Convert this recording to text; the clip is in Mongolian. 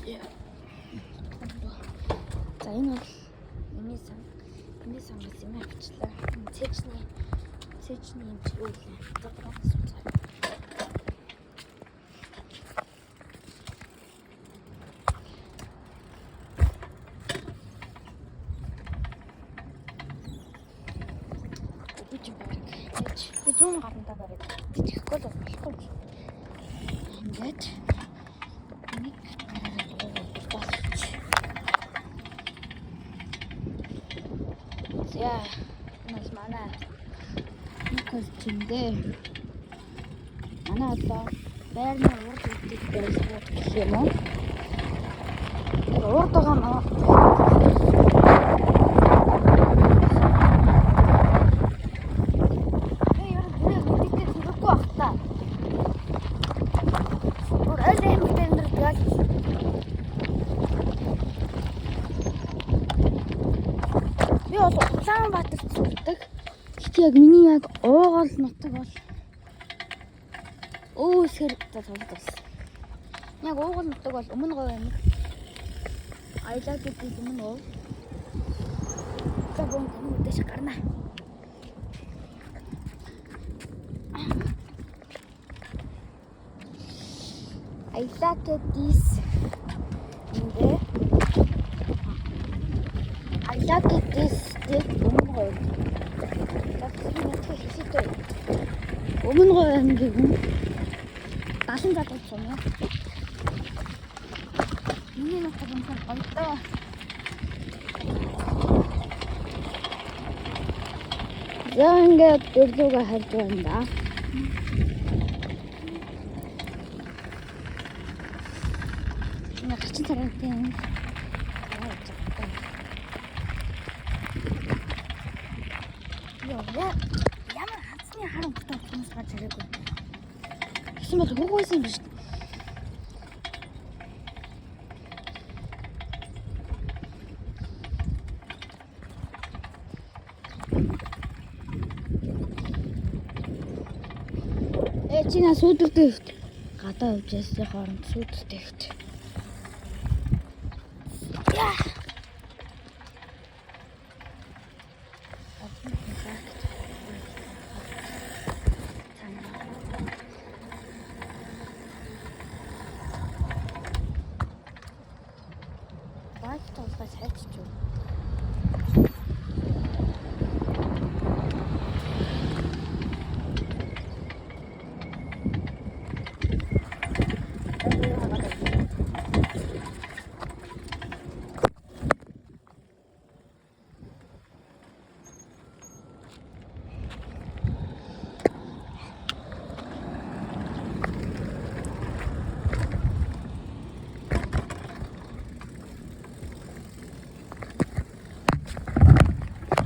За, энэ бол миний сан. Миний сангаас юм авчлаа. Цэжний юм чи юу лээ. За, гомс суцаа. Би ч баг. Би 100 гарантаа бараг. Тэхгүй л болохгүй. Ингээд нэг гараараа дурдуулчих. За, энэ бол манай Никол дээр. Манай одоо байрны урд үүдийг барилгууд гэх юм уу? Тэр урд байгаа маа. Би ер нь бүрээ мэдээтэй хэрэггүй бах та. Бүр аль аймагт амьдардаг л. Би бол Улаанбаатарт сурдаг. Гэхдээ яг миний яг уугуул нутаг бол өөсгөр за тулд бас. Яг уугуул нутаг бол Өмнө Говь аймаг. Аялаа гэдэг Өмнө Говь. За, бон таны үдээш гарна. I like this. Ингээ I like this гэх Өмнө Говь. За, би мэдхээ хэлээд. Өмнө Говь аймгийн хүн 70 залуу юм уу? Миний нутаг үнэхээр гоётой. За, ингээд дөрлөөгөө харж байна да. Ингээ хачин царайтай юм. Йоо, ямар хадсны хар өнгөтэй хүмүүс гарч ирээгүй. Тэгсэн бол хүүгүйсэн юм биш. Э, чи на сүүдэртэй хэвт. Гадаа явж ясны хооронд сүүдэртэй хэвт. Яа. Байк толгой сайчч юу.